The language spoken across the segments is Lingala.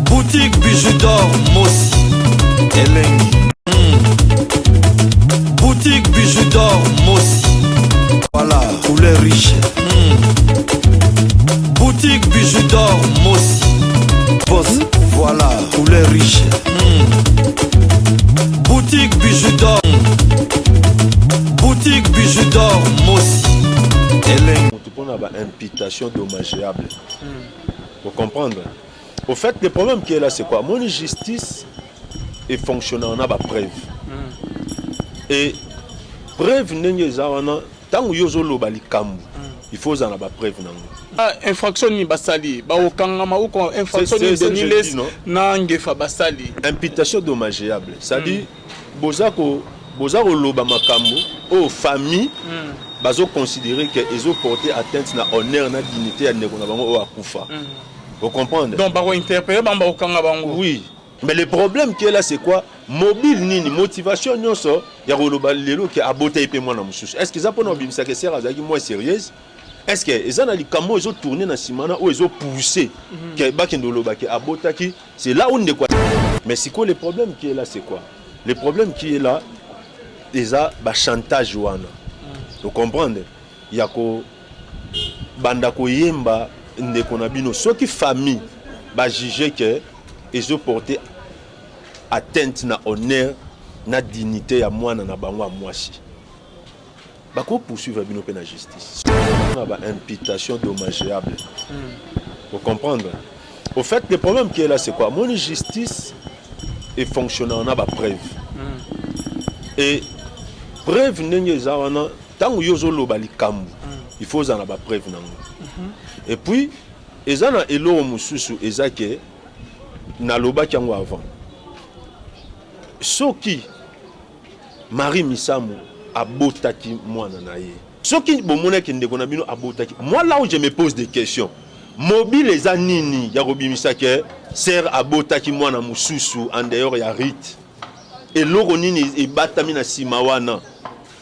Boutique Bijou d'or Mosi Elengi. Boutique Bijou d'or Mosi. Voilà, couleur riche. Boutique Bijou d'or Mosi. Boss, voilà, couleur riche. Boutique Bijou d'or. Boutique Bijou d'or Mosi. Elengi. Moto mpona baimputation dommageable. Vous comprendre? Au fait, le problème qui est là, c'est quoi? Mon justice est fonctionnant na bapreuve. Et preuve ndenge eza wana, ntango yo ozoloba likambo, il faut ozala na bapreuve nango. Ah, infraction nini basali bakokangama ou infraction nini C'est ça que Denis je dis, Les non? na Ngefa basali? Imputation dommageable, c'est-à-dire boza koloba makambo oyo famille bazoconsidérer ke ezoporter atteinte na honneur na dignité ya ndeko na bango oyo akufa. Vous comprendre? Donc bakointerpeller bango, bakokanga bango? Oui, mais le problème qui est là, c'est quoi? Mobile nini, motivation nyonso ya koloba lelo ke abota ye mpe mwana mosusu? Est ce que eza mpona kobimisaka sœur azalaki moins sérieuse? Est ce que eza na likambo oyo ezotourne na nsima na oyo ezopousse ke bakende oloba ke abotaki? C'est là où ndeko. Mais sikoyo, le problème qui est là, c'est quoi? Le problème qui est là, eza bachantage wana. Ocomprendre? Ya kobanda koyemba ndeko na bino, soki famille bajuge ke ezoporte atteinte na honneur na dignité ya mwana na bango ya mwasi, bakopoursuivre bino mpe na justice na baimputation dommageable. Vous comprendre? Au fait, le problème qui est là, c'est quoi? Mon justice est fonctionnant na bapreuve. Et preuve ndenge eza wana, ntango yo ozoloba likambo, il faut ozala na bapreuve nango. Et puis eza na eloko mosusu, eza ke nalobaki yango avant: soki Marie Misamu abotaki mwana na ye, soki bomonaki ndeko na bino abotaki, moi, là où je me pose des questions, mobile eza nini ya kobimisa ke sœur abotaki mwana mosusu en dehors ya rite? Eloko nini ebatami na nsima wana?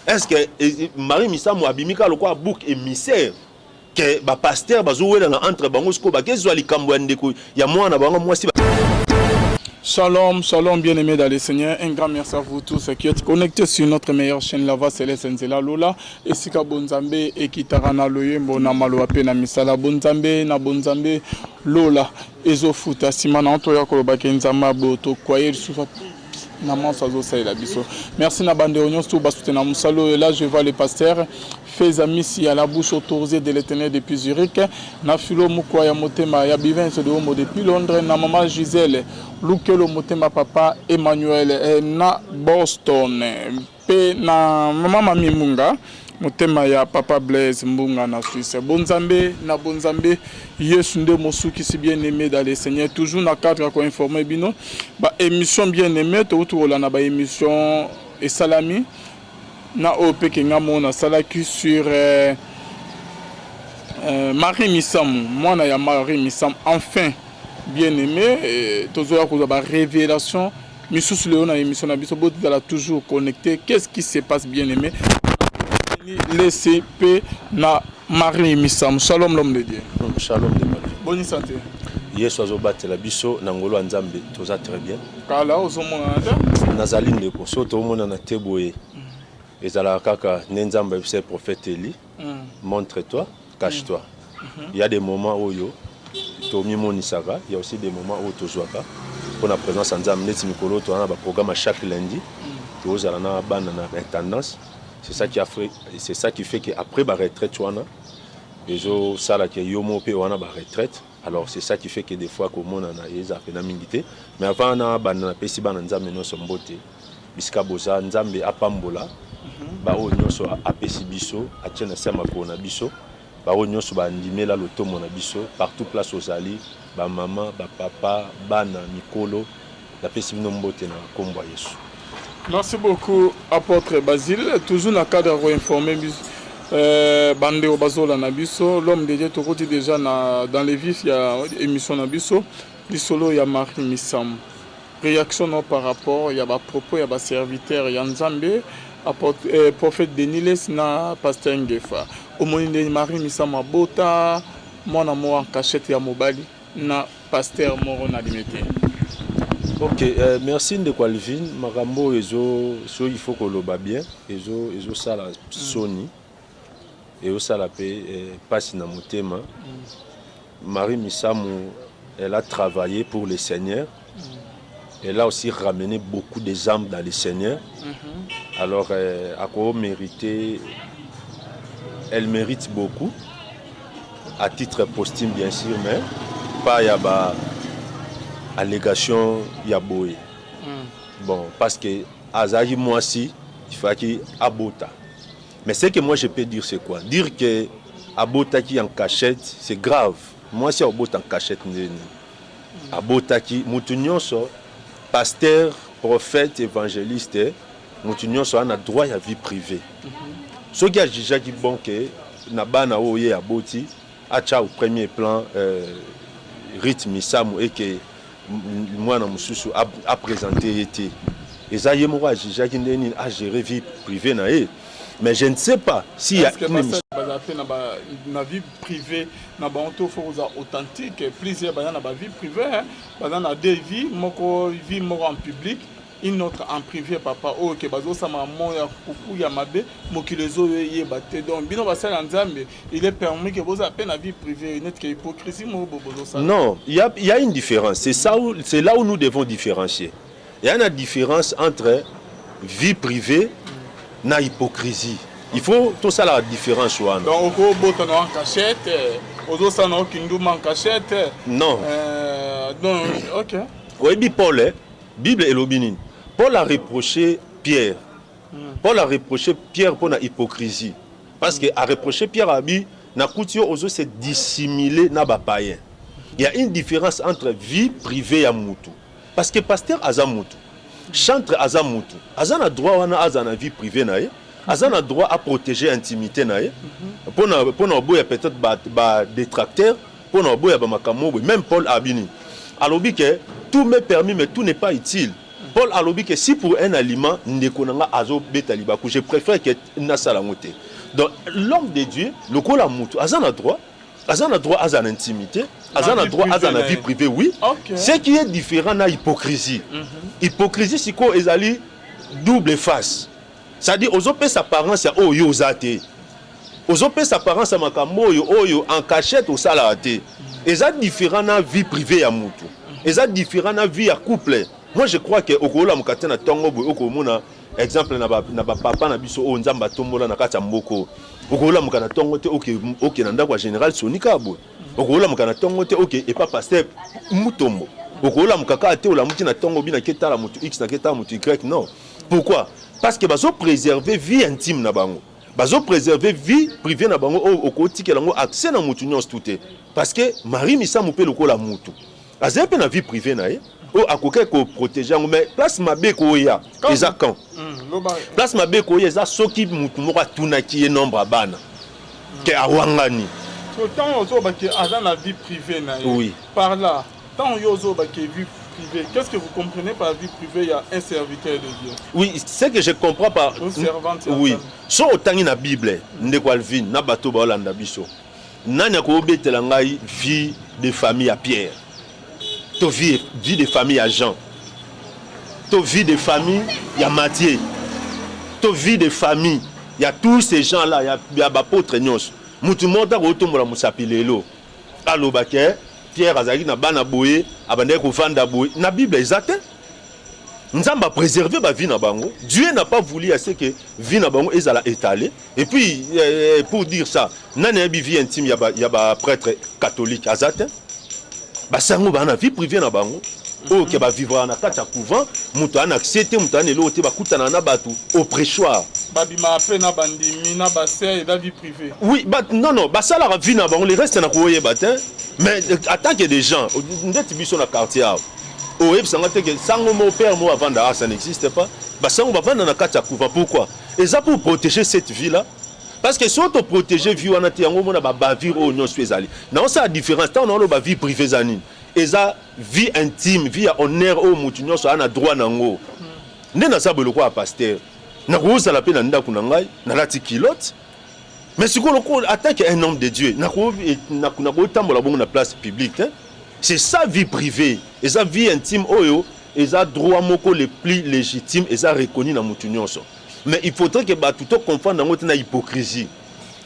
Est ce que Marie Misamu abimi kaka lokola bouc émissaire ke bapasteur bazowelana entre bango, sikoyo bakezwa likambo ya ndeko ya mwana bango mwasi? Shalom, shalom, bien-aimés dans le Seigneur. Un grand merci à vous tous qui êtes connectés sur notre meilleure chaîne, La Voix Céleste Nzela Lola. Esika bonzambe ekitaka na loyembo na maloba pe na misala, bonzambe na bonzambe lola ezofuta. Nsima na toya kolobaki Nzambe aboto kwaye lisusu na manso azosalela biso. Merci na bandeko nyonso basoutenir mosala oyo. Là, je vois le pasteur Feza Misi à la bouche autorisée de l'Éternel depuis Zurich, na Filo Mukwa ya motema ya Bivens de Homo depuis Londres, na mama Gisèle Lukelo motema papa Emmanuel na Boston, mpe na mama Mami Munga motema ya papa Blaise Mbunga na Suisse. Bonzambe na bonzambe, Yesu nde mosukisi. Bien aimé dans le Seigneur, toujours na cadre ya koinformer bino baémission, bien aimé, touti kolanda baémission esalami na oyo mpe kenga mo nasalaki sur Marie Misamu, mwana ya Marie Misamu. Enfin, bien aimé, tozoya kozwa barévélation misusu lelo na émission na biso. Bozala toujours connecté. Qu'est-ce qui se passe, bien aimé? Laissez mpe na Marie Misamu. Shalom, l'homme de Dieu. Shalom de ma vie. Boni santé? Yesu azobatela biso na ngolo ya Nzambe, toza très bien. Kala ozomonana te. Nazali ndeko, so tomonana te boye, ezalaka kaka nde Nzambe ayebisa prophète Eli: "Montre toi, cache toi." Il y a des moments oyo tomimonisaka, il y a aussi des moments oyo tozwaka mpona présence ya Nzambe. Neti mikolo toza na baprogramme ya chaque lundi, tozala na bana na intendance. C'est ça qui fait que après baretraite wana, ezosalaka yo mo mpe wana baretraite. Alors c'est ça qui fait que des fois komonana eza mpena mingi te. Mais avant na banda, napesi bana Nzambe nyonso mbote bisika boza. Nzambe apambola baoyo nyonso apesi biso, atie na se ya makolo na biso, baoyo nyonso bandimela lotomo na biso partout place ozali, bamama, bapapa, bana, mikolo, napesi bino mbote na nkombo ya Yesu. Merci beaucoup, apôtre Basile. Toujours na cadre ya koinformer biso bandeko bazolanda biso, l'homme de Dieu, tokoti déjà dans les vifs ya émission na biso, lisolo ya Marie Misamu. Réaction no par rapport ya bapropos ya baserviteur ya Nzambe, apôtre, prophète Denis Lessie na pasteur Ngefa? Omoni ndenge Marie Misamu abota mwana moko en cachette ya mobali na Pasteur moko na Limete. Ok, merci ndeko Alvin, makambo oyo ezo soki il faut koloba bien, ezo ezosala soni, ezosala pe pasi na motema. Marie Misamu, elle a travaillé pour le Seigneur. Elle a aussi ramené beaucoup des âmes dans le Seigneur. Alors, ako mérité, elle mérite beaucoup, à titre posthume bien sûr, mais pas ya ba allégation ya boye. Bon, parce que azalaki mwasi, il fallait abota. Mais ce que moi je peux dire, c'est quoi? Dire que abotaki en cachette, c'est grave. Mwasi abota en cachette ndeni. Abotaki mutu nyonso, pasteur, prophète, évangéliste, mutu nyonso ana droit ya vie privée. Soki ajugeaki bon ke na bana oyo ye aboti, atia au premier plan Ruth Misamu eke mwana mosusu aprésente ye te. Eza ye moko ajugeaki nde nini agérer vie privée na ye. Mais je ne sais pas s'il y a Est-ce que une émission. Bazala mpe na vie privée na bango to faut kozala authentique? Plusieurs baza na bavie privée, hein. Baza na deux vie, moko vie moko en public, une autre en privé, papa. Oyo ke bazosama mo ya kuku ya mabe, mokili ezoyeba te. Donc bino basala ya Nzambe, il est permis ke bozala mpe na vie privée, neti ke hypocrisie moko bo bozosala. Non, il y a une différence. C'est là où nous devons différencier. Il y a une différence entre vie privée na hypocrisie. Il faut tout ça, la différence wana. Donc okobota na en cachette, ozosala na okinduma en cachette? Non. Donc ok. Oyebi Paul, eh? Bible elobi nini? Paul a reproché Pierre. Paul a reproché Pierre pour la hypocrisie. Parce que a reproché Pierre abi nakuti yo ozo se dissimuler na ba païen. Il y a une différence entre vie privée ya mutu. Parce que pasteur aza mutu, chantre aza mutu, aza na droit wana aza na vie privée na ye, aza na droit à protéger intimité na ye. Pona oboya peut-être ba détracteur, pona oboya ba makambo boye. Même Paul abini. Alobi que tout m'est permis mais tout n'est pas utile. Paul alobi que si pour un aliment ndeko na nga azo beta libaku, je préfère que nasala yango te. Donc l'homme de Dieu lokola mutu aza na droit, aza na droit aza na intimité, aza na vie droit aza na privée vie na ye. Privée, oui. Ce qui est différent na hypocrisie. Hypocrisie sikoyo ezali double face, c'est-à-dire ozopesa apparence ya oyo yo oza te, ozopesa apparence ya makambo oyo en cachette osalaka te. Eza différent na vie privée ya mutu, eza différent na vie ya couple. Moi je crois que okolamuka te na ntongo boye, okomona exemple na bapapa na biso oyo Nzambe atombola na kati ya mboka oyo, okolamuka na ntongo te oke na ndako ya général Soni kaka boye, okolamuka na ntongo te oke epa pasteur Mutombo, okolamuka kaka te, olamuki na ntongo obi nake tala motu X, nake tala motu Y. Non. Pourquoi? Parce que bazopréserve vie intime na bango, bazopréserve vie privée na bango oyo okotikela yango accès na motu nyonso tu te. Parce que Marie Misamu mpe lokola mutu azali mpe na vie privée na ye oyo akoki koprotéger yango. Mais place mabe koya eza quand? Loba. Place mabe koya eza soki mutu moko atunaki ye nombre ya bana ke awangani. So ntango ozobaki aza na vie privée na ye, par là ntango yo ozobaki vie privée, qu'est-ce que vous comprenez par vie privée ya un serviteur de Dieu? Oui, ce que je comprends par Ou servante ya oui Nzambe. So otangi na Bible, ndeko Alvin, na bato baolanda biso, nani akobetela ngai vie de famille ya Pierre to vie de famille ya Jean to vie de famille ya Matthieu to vie de famille ya tous ces gens là ya baapôtre nyonso? Mutu moko akotombola mosapi lelo aloba ke Pierre azalaki na bana boye, abandaki kovanda boye, na Bible eza te. Nzambe apréserve bavie na bango. Dieu n'a pas voulu à ce que vie na bango ezala étalée. Et puis pour dire ça, nani ayebi vie intime ya baprêtre catholique? Aza te. Basango baa na vie privée na bango oyo ke bavivre na kati ya couvent, moto aa na accès te, moto aa na eloko te, bakutana na bato au prêchoir. Babimaka mpe na bandimi na basœur, eza vie privée. Oui, non, basalaka vie na bango, le reste na koyeba te. Mais en tant que des gens ndeti biso na quartier awa, oyebisanga te ke sango mo père mo avanda, ah, ça n'existe pas. Basango bavanda na kati ya couvent, pourquoi? Eza pour protéger cette vie là, parce que soki toprotéger vie wana te, yango omona babavure oyo nyonso ezali. Naosala différence ntango naoloba vie privée eza nini? Eza vie intime, vie ya honneur oyo motu nyonso aa na droit nango. Nde naza boye lokola pasteur, nakozala mpe na ndako na ngai nalati culotte, mais sikoyo lokola en tant que un homme de Dieu, nakotambola bongo na place publique te. C'est sa vie privée, eza vie intime oyo eza droit moko le plus légitime, eza reconnu na mutu nyonso. Mais il faudrait que bato to comprendre yango te na hypocrisie,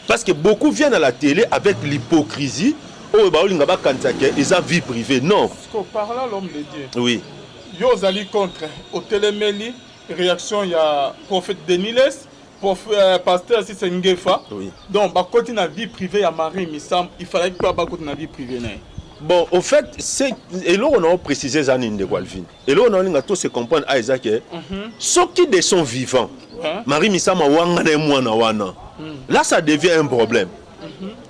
parce que beaucoup viennent à la télé avec l'hypocrisie oyo baolinga bakanisa ke eza vie privée. Non. Par là, l'homme de Dieu, oui. Yo ozali contre, otelemeli réaction ya prophète Denis Lessie, pasteur Sise Ngefa. Oui. Donc bakoti na vie privée ya Marie Misamu, il fallait mpe bakoti na vie privée na ye. Bon, au fait, c'est eloko na oprécise eza nini, ndeko Alvin? Eloko na olinga to se comprendre a eza ke soki de son vivant Marie Misamu awanga na ye mwana wana, là ça devient un problème.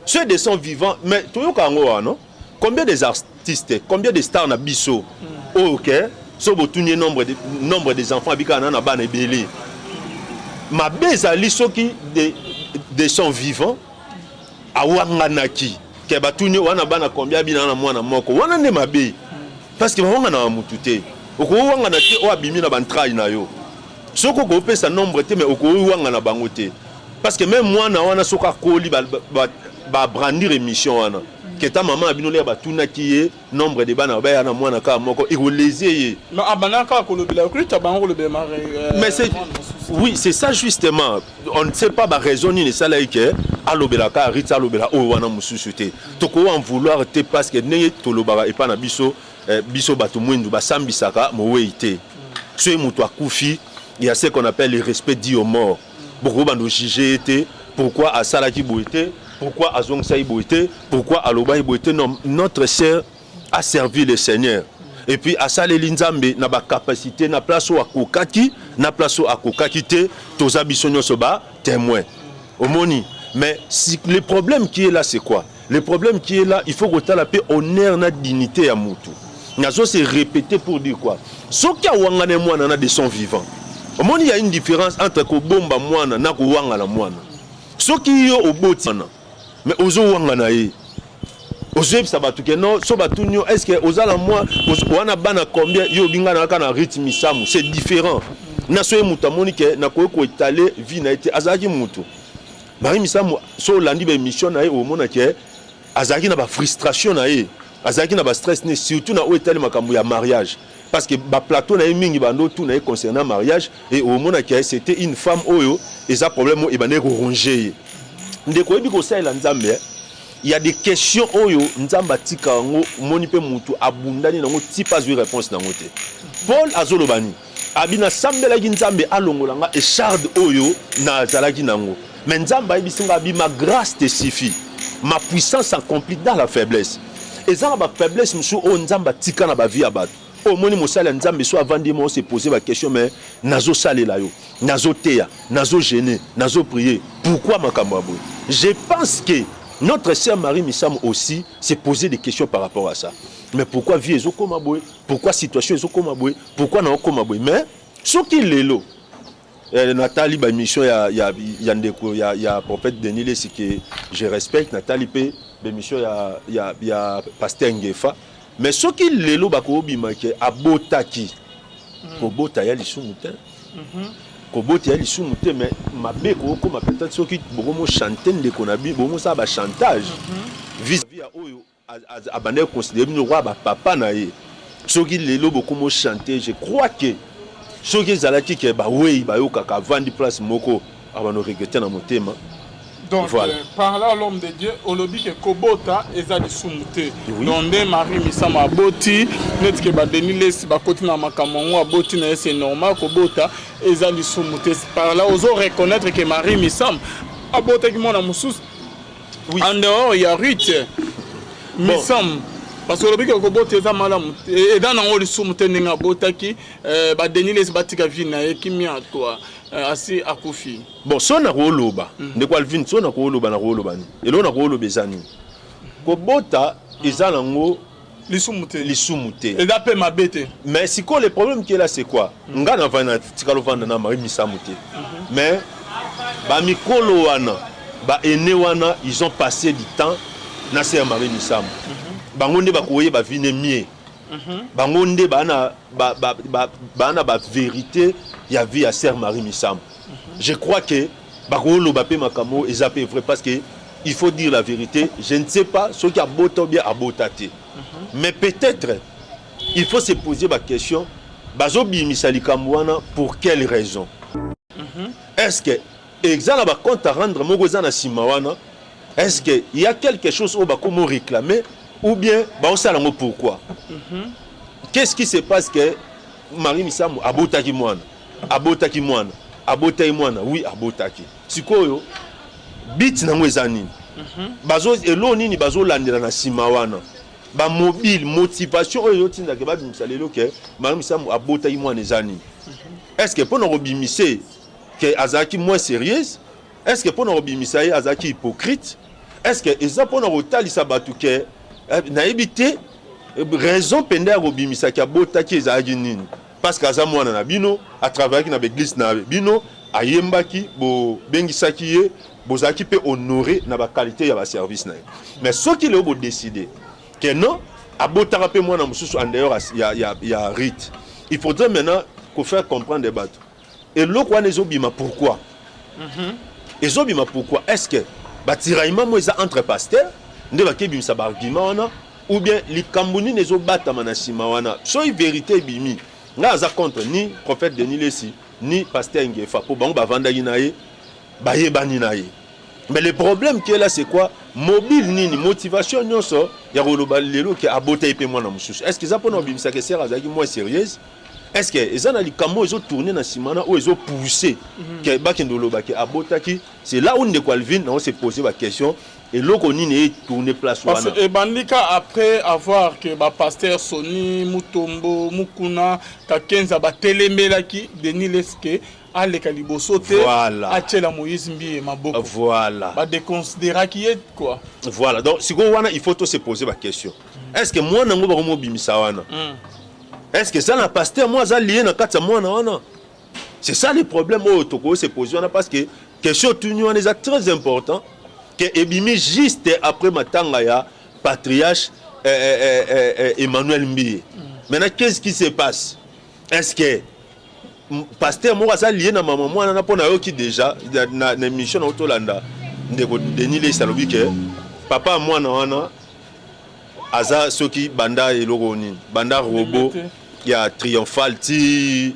Ceux de son vivant, mais toyoka yango wana, combien des artistes, combien de stars na biso oyo ke so botuni ye nombre des enfants, abikaka na bana ebele. Mabe ezali soki de son vivant awanganaki ke batuni wana bana combien, abina na mwana moko. Wana nde mabe, parce que bawangana na mutu te. Okowangana te oyo abimi na baentrailles na yo. Soki okopesa nombre te, mais okowangana bango te, parce que même mwana wana, soki akoli, babrandir émission wana keta mama na bino leya batunaki ye nombre de bana, baya na mwana kaka moko, ekoleze ye. Mais abanda kaka kolobela Ruth, abanga kolobela Marie. Mais c'est, oui, c'est ça justement. On ne sait pas baraison nini esalaki ke alobelaka Ruth, alobela oyo wana mosusu te. Tokoki en vouloir te, parce que ndenge tolobaka epai na biso, biso bato mwindu basambisaka mowei te. Soki moto akufi, il y a ce qu'on appelle le respect dû aux morts. Bokobanda ojuge ye te, pourquoi asalaki boye te, pourquoi azongisaki boye te, pourquoi alobaki boye te. Non, notre sœur a servi le Seigneur et puis asaleli Nzambe na bacapacité, na place oyo akokaki, na place oyo akokaki te. Toza biso nyonso batémoin, omoni. Mais si, le problème qui est là, c'est quoi? Le problème qui est là, il faut kotala mpe honneur na dignité ya mutu. Nazo se répéter pour dire quoi? Soki awangana mwana na de son vivant, omoni, ya une différence entre kobomba mwana na kowangana mwana. Soki yo oboti mwana, mais ozowangana ye, ozoyebisa bato ke non, so batuni yo: est ce que oza na mwa wana bana combien? Yo obingana kaka na Ruth Misamu. C'est différent na so ye moto amoni ke nakoki koétaler vie na ye te. Azalaki motu, Marie Misamu, so olandi baémission na ye, omona ke azalaki na bafrustration na ye, azalaki na bastress ne, surtout na oyo etali makambo ya mariage, parce que baplateau na ye mingi bando tuna ye concernant mariage. Et omona ke c'était une femme oyo eza problème oyo ebandaki koronger ye. Ndeko, oyebi kosalela Nzambe, il y a des questions oyo Nzambe atika yango. Omoni mpe mutu abundani nango ti mpe azwi réponse nango te. Paul azoloba nini? Abi nasambelaki Nzambe alongola nga écharde oyo nazalaki nango, mais Nzambe ayebisi nga, abi: ma grâce te suffit, ma puissance s'accomplit dans la faiblesse. Eza na bafaiblesse mosusu oyo Nzambe atika na bavie ya bato. Oyo omoni mosali ya Nzambe so avandi mo se pose baquestion: mais nazosalela yo, nazoteya, nazojeûner, nazoprier, pourquoi makambo ya boye? Je pense que notre sœur Marie Misamu aussi s'est posé des questions par rapport à ça: mais pourquoi vie ezokoma boye? Pourquoi situation ezokoma boye? Pourquoi naokoma boye? Mais soki lelo natali baémission ya ndeko ya prophète Denis Lessie, que je respecte, natali mpe baémission ya pasteur Ngefa, mais soki lelo bakobima ke abotaki, kobota ya lisumu te, kobota ya lisumu te. Mais mabe kokoma peut-être soki bokomochanter ndeko na bino, bokomosala bachantage vis-à-vis ya oyo abandaki considérer bino roi bapapa na ye. Soki lelo bokomochanter, je crois que soki ezalaki ke bawei bayokaka, avandi place moko, abano regretter na motema. Donc Voilà. Par là, l'homme de Dieu, olobi ke kobota eza lisumu te. Oui. Donc nde Marie Misamu aboti, neti ke baDenis Lessie bakoti na makambo yango, aboti na ye, c'est normal, kobota eza lisumu te. Par là ozo reconnaître ke Marie Misamu abotaki mwana mosusu en dehors ya Ruth Misamu, parce que olobi ke kobota eza malamu te, eza nango lisumu te. Ndenge abotaki, baDenis Lessie batika vie na ye kimia toi, asi akufi. Bon, so nakoloba, ndeko Alvin, so nakoloba, nakoloba nini? Eloko nakoloba eza nini? Kobota eza nango lisumu te. Lisumu te. Eza mpe mabe te. Mais sikoyo, le problème qui est là, c'est quoi? Nga navandi na tikala ovanda na Marie Misamu te, mais bamikolo wana, baene wana, ils ont passé du temps na se ya Marie Misamu. Bango nde bakoyeba vie ne mie, bango nde baa na bavérité ya vie ya sœur Marie Misamu. Je crois que bakoloba mpe makambo eza mpe vrai, parce que il faut dire la vérité, je ne sais pas soki abota ou bien abota te. Mais peut-être il faut se poser baquestion: bazobimisa likambo wana pour quelle raison? Est-ce que eza na bacompte à rendre moko eza na nsima wana? Est-ce que il y a quelque chose oyo bakomi réclamer ou bien baosala yango pourquoi? Qu'est-ce qui se passe que Marie Misamu abotaki mwana, abotaki mwana, abotaki mwana? Oui, abotaki. Sikoyo but nango eza nini? Bazo eloko nini bazolandela na nsima wana? Bamobile motivation oyo ezotindaka babimisa lelo ke Marie Misamu abotaki mwana eza nini? Est ce que mpo na kobimise ke azalaki moins sérieuse? Est ce que mpo na kobimisa ye azalaki hypocrite? Est ce que eza mpo na kotalisa bato ke nayebi te raison mpenza ya kobimisaki abotaki ezalaki nini? Parce que aza mwana na bino, atravaillaki na baeglise na bino, ayembaki, bobengisaki ye, bozalaki mpe honoré na baqualité ya baservice na ye. Mais soki lelo bodécider ke non, abotaka mpe mwana mosusu en dehors ya rite, il faudrait maintenant kofaire comprendre bato eloko wana ezobima pourquoi. Ezobima pourquoi? Est ce que batiraillement mo eza entre pasteur nde bakebimisa baargument wana, ou bien likambo nini ezobatama na nsima wana? Soki vérité ebimi, ngai aza contre ni prophète Denis Lesi ni pasteur Ngefa, mpo bango bavandaki na ye, bayebani na ye. Mais le problème qui est là, c'est quoi? Mobile nini, motivation nyonso ya koloba lelo ke abota ye mpe mwana mosusu? Est ce que eza mpona kobimisaka sœur azalaki moins sérieuse? Est ce que eza na likambo oyo ezotourne na nsima na oyo ezopousse ke bakende oloba ke abotaki? C'est là où ndeko Alvin nango se pose baquestion: eloko nini etourne place Parce wana? Ebandi ka après avoir que bapasteur Soni Mutombo, Mukuna, Kakenza batelemelaki Denis Lesi ke aleka liboso te, atiela Moïse Mbiye maboko. Badéconsidéraki ye quoi. Voilà. Donc sikoyo wana il faut to se poser baquestion: est ce que mwana yango bakomobimisa wana, est ce que eza na pasteur mo aza lié na kati ya mwana wana? C'est ça le problème oyo tokoki se poser wana, parce que question otuni wana eza très important, ke ebimi juste après matanga ya patriarche Emmanuel Mbiye. Maintenant, qu'est-ce qui se passe? Est ce que pasteur moko aza lié na mama mwana na? Mpo nayoki déjà na émission na otolanda ndeko Denis Lesi alobi ke papa ya mwana wana aza soki banda eloko nini, banda robot ya triomphal ti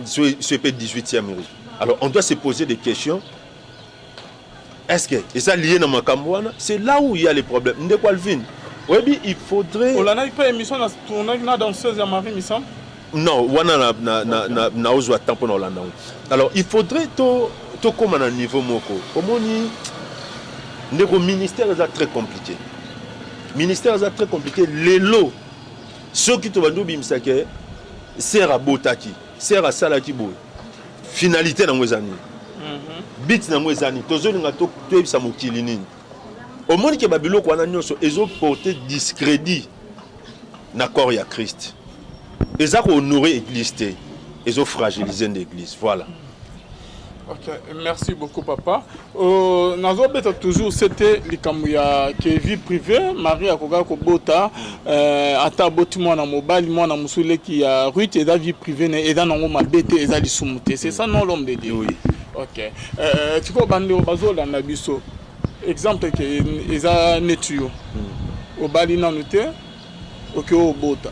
so mpe 18e rue. Alors on doit se poser des questions: est-ce que eza lié na makambo wana? C'est là où il y a les problèmes, ndeko Alvin. Oyebi, il faudrait Olandaki mpe émission na tournaki na danseuse ya Marie Misam? Non, wana na ozwa temps mpo na olanda yango. Alors il faudrait to tokóma na niveau moko. Omoni ndeko, ministère eza très compliqué, ministère eza très compliqué. Lelo soki tobandi obimisake sœur abotaki, sœur asalaki boye, finalité nango eza nini? But nango eza nini? Tozolinga toyebisa mokili nini? Omoni ke babiloko wana nyonso ezoporte discrédit na corps ya Christ, eza kohonorer église te, ezofragilize nde église. Voilà. Ok, merci beaucoup papa. Nazobeta toujours c'était likambo ya ke vie privée. Marie akokaka kobota, ata aboti mwana mobali, mwana mosusu leki ya Ruth, eza vie privée na, eza nango mabe te, eza lisumu te. C'est ça non, l'homme de Dieu? Oui. Ok. Sikoyo bandeko bazolanda biso, exemple ke eza neti yo obali nanu te, oke obota,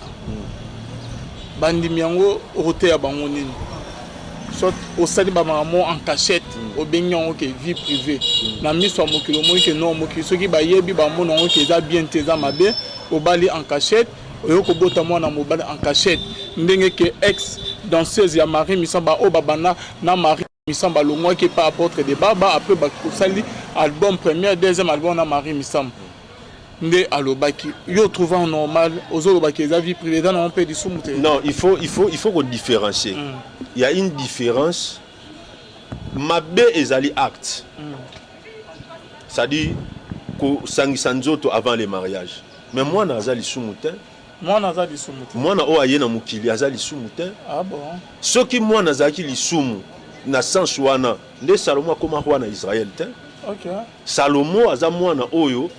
bandimi yango okoteya bango nini? Soit osali bamakambo en cachette, obengi yango ke vie privée na miso ya mokili, omoni ke non, mokili soki bayebi bamona yango ke eza bien te, eza mabe. Obali en cachette, oyo kobota mwana mobali en cachette, ndenge ke ex danseuse ya Marie Misamba oyo babanda na Marie Misamba alongwaki epa apôtre de Baba, après basali album, première, deuxième album na Marie Misamba, nde alobaki yo trouva normal, ozolobaki eza vie privée, eza nango mpe lisumu te. Non, il faut qu'on différencier. Il y a une différence. Mabe ezali acte, c'est-à-dire kosangisa nzoto avant le mariage, mais mwana aza lisumu te. Mwana aza lisumu te. Mwana oyo aye na mokili aza lisumu te. Ah bon? Soki mwana azalaki lisumu na sens wana, nde Salomo akóma roi na Israel te. Salomo aza mwana oyo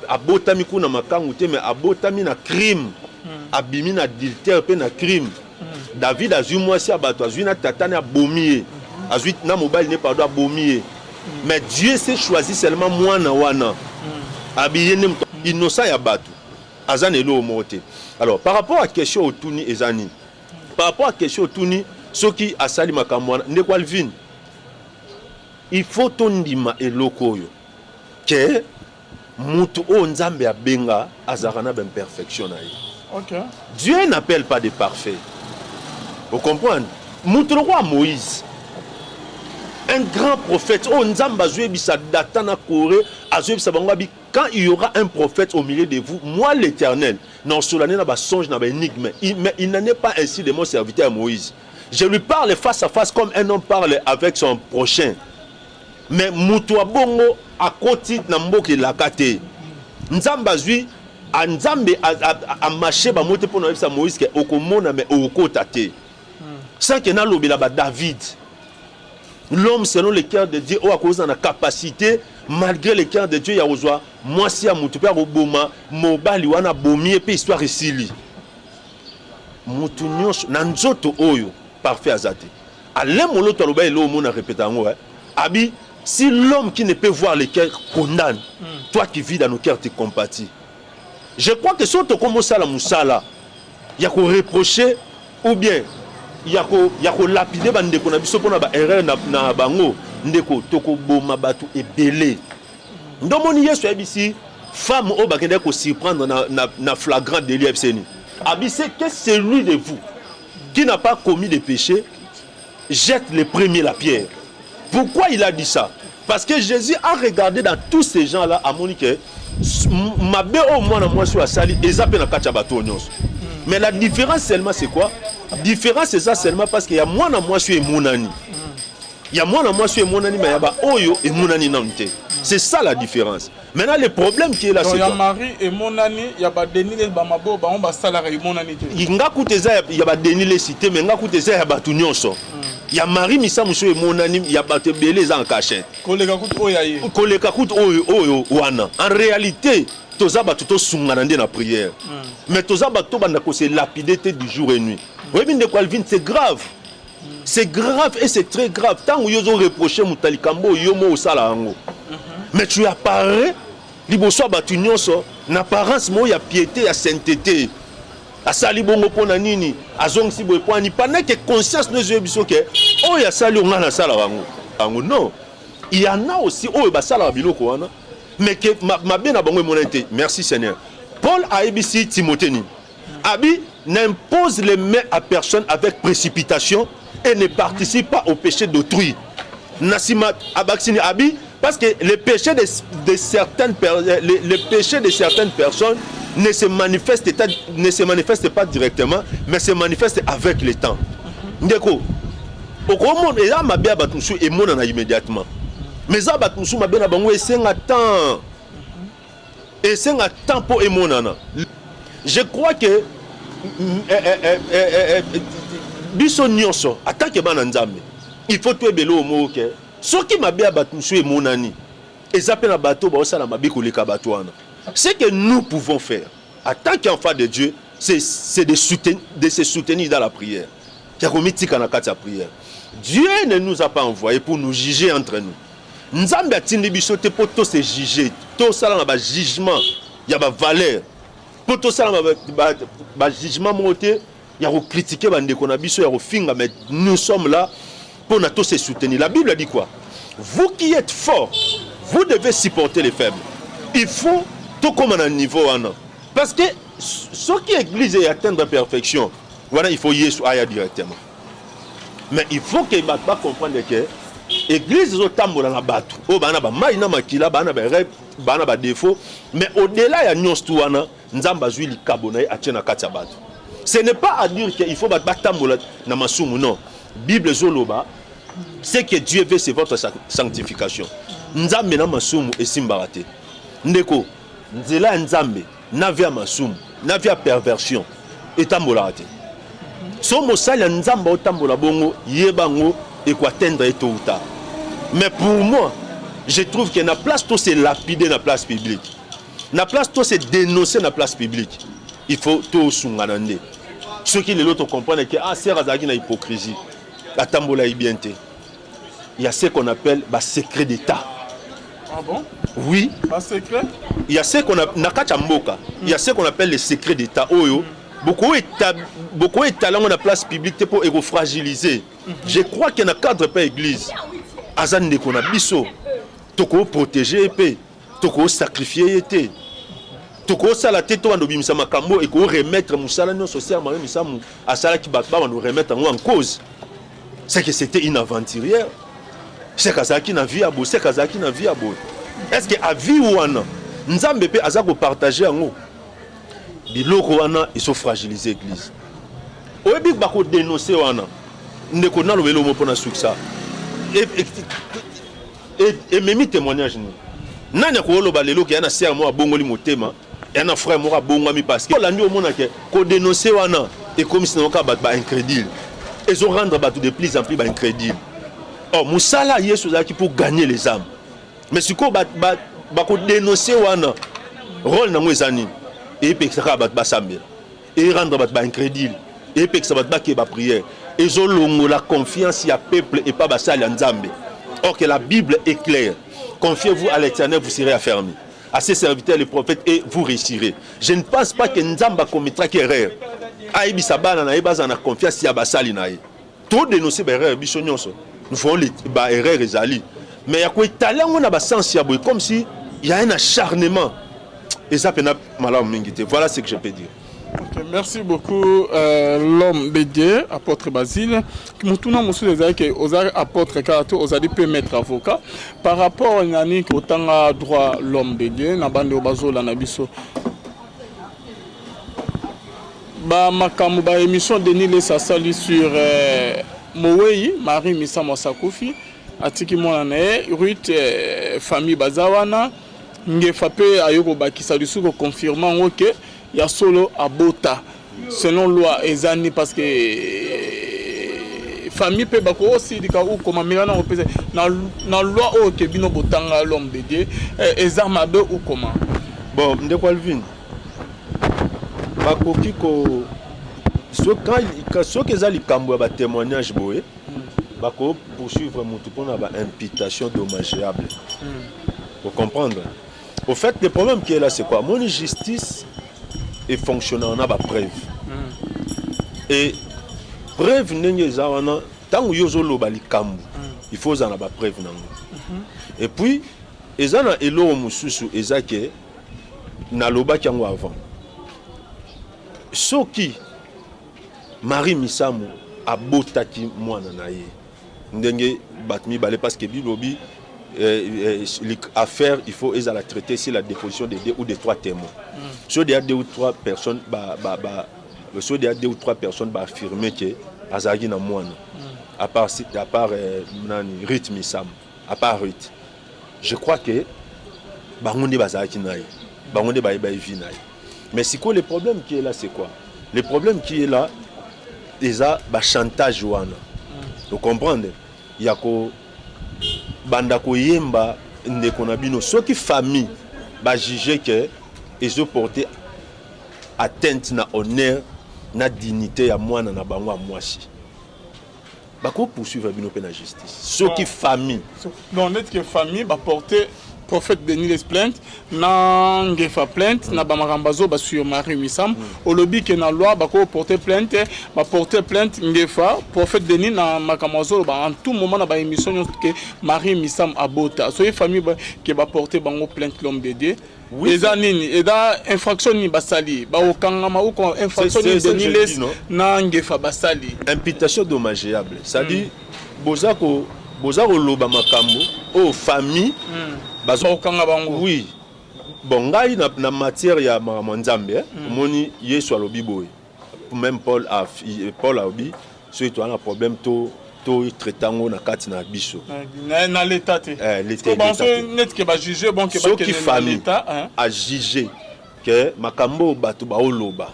abotami kuna makangu te, mais abotami na crime, abimi na adultère mpe na crime. David azwi mwasi ya bato, azwi na tata ne abomi ye, azwi na mobali ne, pardon, abomi ye. Mais Dieu s'est choisi seulement mwana wana, abi ye nde moto innocent ya bato. Aza na eloko moko te. Alors, par rapport à question otuni, eza nini? Par rapport à question otuni, soki asali makambo wana, ndeko Alvin, il faut tondima eloko oyo ke mutu oyo Nzambe abenga azalaka na baimperfection na ye. Dieu n'appelle pas de parfait. Vous comprenez? Mutu lokola Moïse, un grand prophète oyo Nzambe azoyebisa Datan na Koré, azoyebisa bango abi: "Quand il y aura un prophète au milieu de vous, moi l'Éternel, nasolane na basonge, na baénigme. Mais il n'en est pas ainsi de mon serviteur Moïse. Je lui parle face à face comme un homme parle avec son prochain." Mais mutu abongo akoti na mboka elaka te. Nzambe azwi, Nzambe amarcher bango te mpo na oyebisa Moïse ke okomona mais okokota te. Sans ke nalobela baDavid, l'homme selon le cœur de Dieu, oyo akozala na capacité malgré le cœur de Dieu ya kozwa mwasi ya motu mpe akoboma mobali wana, abomi ye mpe histoire esili. Motu nyonso na nzoto oyo parfait aza te. Alain Moloto aloba eloko omona, répéta yango, eh? Abi: "Si l'homme qui ne peut voir le cœur condamne, toi qui vis dans nos cœurs, te compatis." Je crois que soki tokómi osala mosala ya koreprocher ou bien ya kolapider bandeko na biso mpona baerreur na bango, ndeko, tokoboma bato ebele. Ndomoni Yesu ayebisi femme oyo bakendaki kosurprendre na flagrant délit, ayebisi nini? Abi: "C'est que celui de vous qui n'a pas commis de péché jette le premier la pierre." Pourquoi il a dit ça? Parce que Jésus a regardé dans tous ces gens là, amoni ke mabe oyo mwana mwasi oyo asali eza mpe na kati ya bato oyo nyonso. Mais la différence seulement, c'est quoi? Différence eza seulement parce que ya mwana mwasi oyo emonani, ya mwana mwasi oyo emonani, mais ya baoyo emonani nanu te. C'est ça la différence. Maintenant, le problème qui est là, c'est ya Marie emonani, ya baDenis bamabo bango basalaka emonani te. Nga kuta eza ya baDenis Lessie te, mais nga kuta eza ya bato nyonso. Ya Marie misa mosusu emonani, ya bato ebele eza en cachette. Koleka kutu oyo ya ye. Koleka kutu oyo wana. En réalité, toza bato tosungana nde na prière, mais toza bato tobanda kose lapider te du jour et nuit. Oyebi, ndeko Alvin, c'est grave, c'est grave et c'est très grave. Ntango yo ozoreprocher moto ya likambo oyo yo mo osala yango, mais tu apparais liboso ya bato nyonso na apparence moko ya piété, ya sainteté. Asali bongo mpo na nini? Azongisi boye mpo ani? Pendant que conscience no ezoyebi biso ke oyo asali oyo, ngai nasalaka yango. Non, il y en a aussi oyo basalaka biloko wana, mais ke mabe na bango emonani te. Merci Seigneur. Paul ayebisi Timothée nini? Abi: "N'impose les mains à personne avec précipitation et ne participe pas au péché d'autrui." Na nsima abakisi nini? Abi: "Parce que le péché de certaines personnes ne se manifeste pas directement, mais se manifeste avec le temps." Ndeko, okomona eza mabe ya bato mosusu emonana immédiatement, mais eza bato mosusu mabe na bango esenga temps, esenga temps mpo emonana. Je crois que biso nyonso atanke bana Nzambe, il faut toyebela oyo moko ke soki mabe ya bato mosusu emonani, eza mpe na bato baosala mabe koleka bato wana. Ce que nous pouvons faire en tant qu'enfant de Dieu, c'est de se soutenir dans la prière, ya komitika na kati ya prière. Dieu ne nous a pas envoyé pour nous juger entre nous. Nzambe atindi biso te mpo tose juger, tosala na bajugement ya bavaleur, mpo tosala bajugement moko te ya kocritiquer bandeko na biso, ya kofinga. Mais nous sommes là mpo na tose soutenir. La Bible dit quoi? "Vous qui êtes forts, vous devez supporter les faibles." Il faut tokóma na niveau wana, parce que soki église atteindre perfection wana, il faut Yesu aya directement. Mais il faut que bato bacomprendre ke église ezotambola na bato oyo baa na bamai na makila, baa na barêve, baa na badéfaut. Mais au-delà ya nyonso tu wana, Nzambe azwi likabo na ye, atie na kati ya bato. Ce n'est pas à dire que il faut bato batambola na masumu, non. Bible ezoloba: "Ce que Dieu veut, c'est votre sanctification." Nzambe na masumu esimbaka te, ndeko. Nzela ya Nzambe na vie ya masumu, na vie ya perversion, etambolaka te. So mosali ya Nzambe otambola bongo, yeba yango ekoatteindre ye tôt ou tard. Mais pour moi, je trouve que na place to se lapider na place publique, na place to se dénoncer na place publique, il faut tosungana nde. Soki lelo tocomprendre ke ah, sœur azalaki na hypocrisie, atambola ye bien te, il y a ce qu'on appelle basecret d'état. Ah bon? Oui. Ba secret. Il y a ce qu'on a na kati ya mboka, il y a ce qu'on appelle les secrets d'État oyo boko etala yango na place publique te mpo ekofragiliser. Je crois que na cadre mpe église, aza ndeko na biso, tokoprotéger ye mpe tokosacrifier ye te, tokosala te to bando obimisa makambo ekoremettre mosala nyonso sœur Marie Misamu asalaki, bato babando remettre yango en cause. C'est que c'était une aventurière, c'est qu'azalaki na vie ya boye, c'est qu'azalaki na vie ya boye. Est ce que avis wana Nzambe mpe aza kopartager yango? Biloko wana ezofragiliser église. Oyebi, bakodénoncer wana. Ndeko, nalobeli omo mpona sukisa ememi témoignage nini? Nani akoloba lelo ke ya na sœur moko abongoli motema, ya na frère moko abongwami? Parce que olandi, omonake kodénoncer wana ekomisi nango kaka bato baincrédule, ezorendre bato de plus en plus baincrédule. Or mosala Yesu ezalaki pour gagner les âmes, mais sikoyo bakodénoncer wana, rôle nango eza nini? Eyepekisa kaka bato basambela, erendre bato baincrédule, eyepekisa bato bakee baprière, ezolongola confiance ya peuple epa basali ya Nzambe. Or que la Bible est claire: confiez-vous à l'Éternel, vous serez affermis, à ses serviteurs les prophètes, et vous réussirez. Je ne pense pas que Nzambe akomettraki erreur ayebisa bana na ye bazala na confiance ya basali na ye. Todénonce baerreur biso nyonso, nous ferons baerreur ezali, mais ya koetala yango na basens ya boye, comme si y a un acharnement, eza mpenza malamu mingi te. Voilà ce que je peux dire. Ok, merci beaucoup, l'homme de Dieu, apôtre Basile. Motuna mosusu ezalaki: ozali apôtre kaka te, ozali mpe maître avocat. Par rapport nani kotanga droit, l'homme de Dieu, na bande oyo bazolanda biso, bamakambo baémission Denis Lessie asali sur mowei Marie Misamu asakufi, atiki mwana na ye Ruth, famille baza wana, Ngefa mpe aye kobakisa lisusu koconfirmer yango ke ya solo abota. Selon loi eza nini? Parce que famille mpe bakosilika ukoma meka na kopesa na loi oyo ke bino botanga, l'homme de Dieu, eza mabe ukoma? Bon, ndeko Alvin, bakoki ko soki eza likambo ya batémoignage boye, bako poursuivre motu mpona baimputation dommageable. Faut comprendre, au fait, le problème qui est là, c'est quoi? Moni, justice efonctionnaka na bapreuve et preuve ndenge eza wana, ntango yo ozoloba likambo, il faut ozala na bapreuve nango. Et puis eza na eloko mosusu, eza ke nalobaki yango avant: soki Marie Misamu abotaki mwana na ye ndenge bato mibale, parce que bilobi affaire, il faut ezala traité sur la déposition de deux ou de trois témoins. So deya deux ou trois personnes ba so deya deux ou trois personnes baaffirme ke azalaki na mwana, à part nani, Ruth Misamu, à part Ruth, je crois que bango nde bazalaki na ye, bango nde bayeba ye, vie na ye. Mais sikoyo, le problème qui est là, c'est quoi? Le problème qui est là eza bachantage wana. Ocomprendre, ya kobanda koyemba ndeko na bino. Soki famille bajuge ke ezoporte atteinte na honneur, na dignité ya mwana na bango ya mwasi, bakopoursuivre bino mpe na justice soki famille. Donc neti ke famille baporte prophète Denis Lessie plainte na Ngefa plainte na bamakambo azoba sur Marie Misamu, olobi ke na loi bakoporte plainte, baporte plainte Ngefa, prophète Denis na makambo azoloba en tout moment na baémission nyonso ke Marie Misamu abota. Soki famille ke baporte bango plainte, l'homme de Dieu, eza nini? Eza infraction nini basali? Bakokangama ou infraction nini Denis Lessie na Ngefa basali? Imputation dommageable, c'est-à-dire boza koloba makambo oyo famille Bakokanga bango? Oui. Bon, ngai na matière ya makambo ya Nzambe, omoni, Yesu alobi boye, même Paul, Paul alobi soki toza na problème, to totraite yango na kati na biso. Na l'état te. Neti ke bajuge bon ke Soki famille ajuge ke makambo oyo bato baoloba,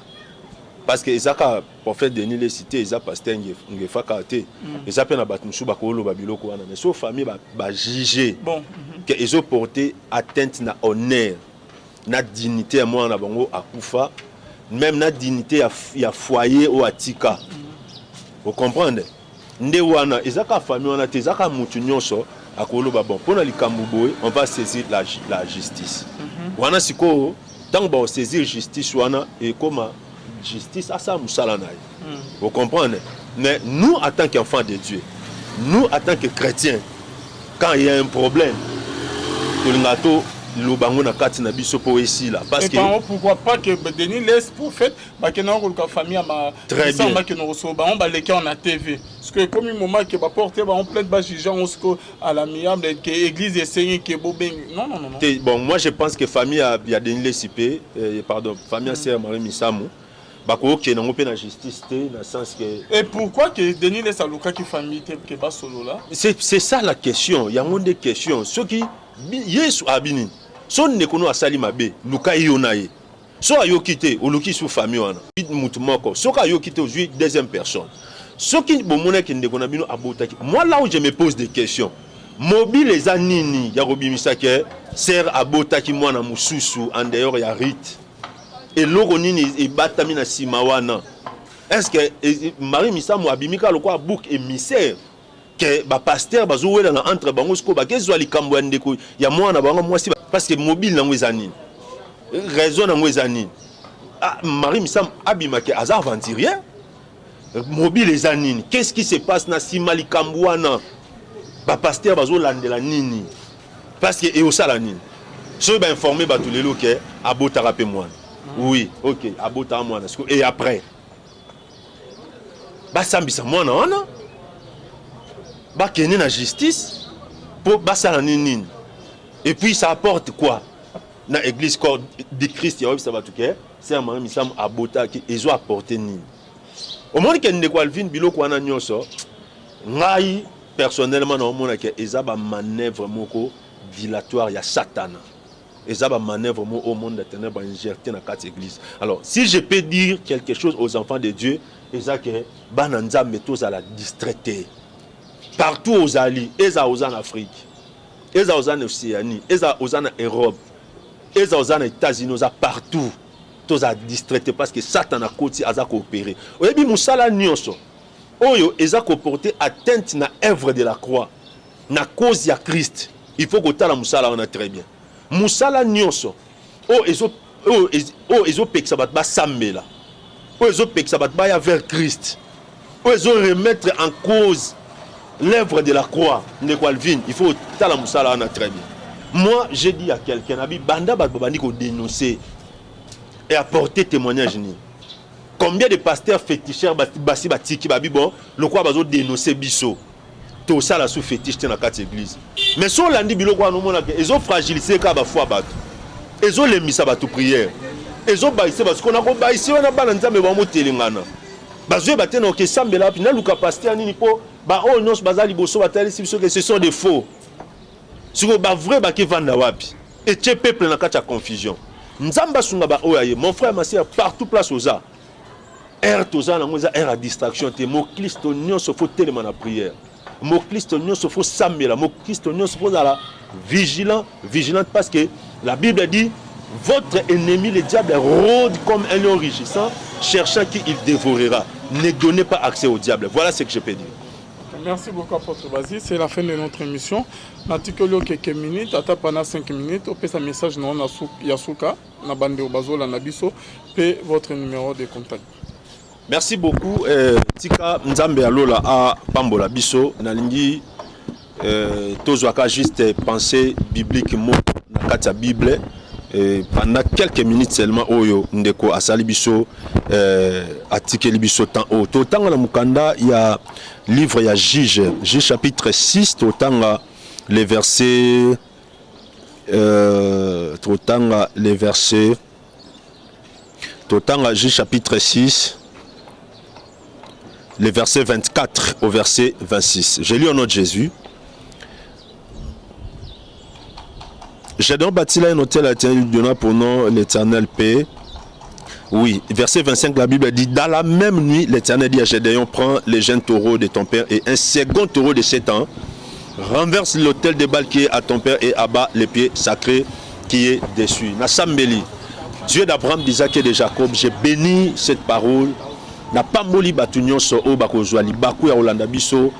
parce que eza kaka prophète Denis Lessie te, eza pasteur Ngefa kaka te, eza mpe na bato mosusu bakoloba biloko wana, mais so famille bajuge ke ezoporte atteinte na honneur, na dignité ya mwana na bango akufa, même na dignité ya foyer oyo atika, ocomprendre, nde wana eza kaka famille wana te, eza kaka motu nyonso. Akoloba bon, mpona likambo boye, on va saisir la justice. Wana sikoyo, ntango bakosaisir justice wana, ekoma justice asala mosala na ye. Vous comprenez? Mais nous, en tant qu'enfants de Dieu, nous, en tant que chrétiens, quand il y a un problème, tolinga toloba yango na kati na biso mpo esila, parce que bango, pourquoi pas que Denis Lessie prophète bakenda koluka famille ya Très bien. Bakende kosolo bango, baleki awa na TV, parce que ekomi moment ke baporte bango plainte, bajuge yango siko à l'amiable, ke église esengi ke bobengi. Non, non, non, non. Bon, moi je pense que famille ya Denis Lessie mpe, pardon, famille ya sœur Marie Misamu bakokende yango mpe na justice te, na sens que Et pourquoi que Denis Lessie alukaki famille te ke basolola? C'est ça la question. Yango nde question. Soki Yesu abi nini? So ndeko no asali mabe, luka ye, yo na ye. So ayoki te, oluki su famille wana mutu moko. Soki ayoki te, ozwi deuxième personne. Soki bomonaki ndeko na bino abotaki, moi, là où je me pose des questions, mobile eza nini ya kobimisa ke sœur abotaki mwana mosusu en dehors ya rite? Eloko nini ebatami na nsima wana? Est ce que Marie Misamu abimi kaka lokola bouc émissaire ke bapasteur bazowelana entre bango? Sikoyo bakezwa likambo ya ndeko ya mwana bango mwasi, parce que mobile nango eza nini? Raison nango eza nini? Ah, Marie Misamu abimaki aza aventurier. Mobile eza nini? Qu'est-ce qui se passe na nsima likambo wana? Bapasteur bazolandela nini? Parce que eosala nini soki bainforme bato lelo ke abotaka mpe mwana? Oui, ok, abotaka mwana sikoyo, et après basambisa mwana wana, bakende na justice mpo basala nini nini? Et puis ça apporte quoi na église Corps du Christ ya oyebisa bato ke sœur Marie Misamu abotaki? Ezo apporte nini? Omoni ke ndeko Alvin, biloko wana nyonso, ngai personnellement naomona ke eza bamanœuvre moko dilatoire ya Satana, eza bamanœuvre moko au monde de ténèbres injecté na kati église. Alors, si je peux dire quelque chose aux enfants de Dieu, eza ke bana Nzambe tozala distrait te. Partout ozali, eza oza na Afrique, eza oza na Océanie, eza oza na Europe, eza oza na États-Unis, oza partout, tozala distrait te, parce que Satan akoti, aza koopérer. Oyebi, mosala nyonso oyo eza koporter atteinte na œuvre de la croix, na cause ya Christ, il faut kotala mosala wana très bien. Mosala nyonso oyo ezopekisa bato basambela, oyo ezopekisa bato baya vers Christ, oyo ezoremettre en cause l'œuvre de la croix, ndeko Alvin, il faut tala mosala wana très bien. Moi, j'ai dit à quelqu'un, abi banda bato babandi kodénoncer et apporter témoignage nini, combien de pasteurs féticheurs basi batiki, babi bon, lokola bazodénoncer biso, tosala su fétiche te na kati église? Mais so olandi biloko wana, omonaka ezofragiliser kaka bafoi bato, ezolembisa bato prière, ezobayise bato. Kona kobayise wana, bana Nzambe bamotelengana, bazoyeba te na okesambela wapi, naluka pasteur nini, mpo baoyo nyonso baza liboso batalisi biso ke ce sont des faux. Sikoyo bavrai bakevanda wapi? Etie peuple na kati ya confusion. Nzambe asunga baoyo aye. Mon frère, ma sœur, partout place oza, ère toza nango eza ère ya distraction te. Moklisto nyonso faut telema na prière, moklisto nyonso faut sambela, moklisto nyonso faut ozala vigilant, vigilante, parce que la Bible dit: votre ennemi le diable rôde comme un lion rugissant, cherchant qui il dévorera. Ne donnez pas accès au diable. Voilà ce que je peux dire. Merci beaucoup, Apôtre Basile. C'est la fin de notre émission. Natikeli yo quelques minutes, ata pendant 5 minutes, opesa message na na ya suka na bande bazolanda biso pe votre numéro de contact. Merci beaucoup. Tika Nzambe ya lola apambola biso. Nalingi tozwaka juste pensée biblique moko na kati ya Bible pendant quelques minutes seulement oyo ndeko asali biso, atikeli biso temps oyo. Totanga na mokanda ya livre ya Juge, Juge chapitre 6, totanga les versets, totanga les versets, totanga Juge chapitre 6, le verset 24 au verset 26. J'ai lu au nom de Jésus. Gédéon bâtit là un autel à l'Éternel, lui donna pour nom l'Éternel paix. Oui, verset 25, la Bible dit: dans la même nuit, l'Éternel dit à Gédéon: prends les jeunes taureaux de ton père et un second taureau de 7 ans, renverse l'autel de Baal qui est à ton père et abat les pieds sacrés qui est dessus. Nasambeli, Dieu d'Abraham, d'Isaac et de Jacob, j'ai béni cette parole. Napamboli bato nyonso oyo bakozwa libaku ya kolanda biso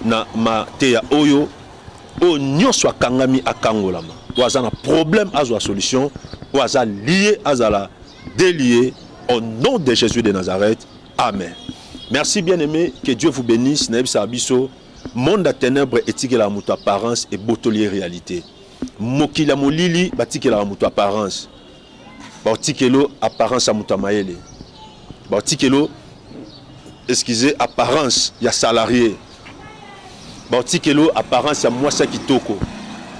na mateya oyo. Oyo nyonso akangami akangolama. Oyo aza na problème azwa solution. Oyo aza lié azala délié. Au nom de Jésus de Nazareth. Amen. Merci bien-aimé, que Dieu vous bénisse. Nayebisaka biso, monde ya ténèbres etikelaka moto apparence, ebotoli ye réalité. Mokili ya molili batikelaka moto apparence. Baotikelo apparence ya moto ya mayele, baotikelo, excusez, apparence ya salarié, baotikelo apparence ya mwasi ya kitoko,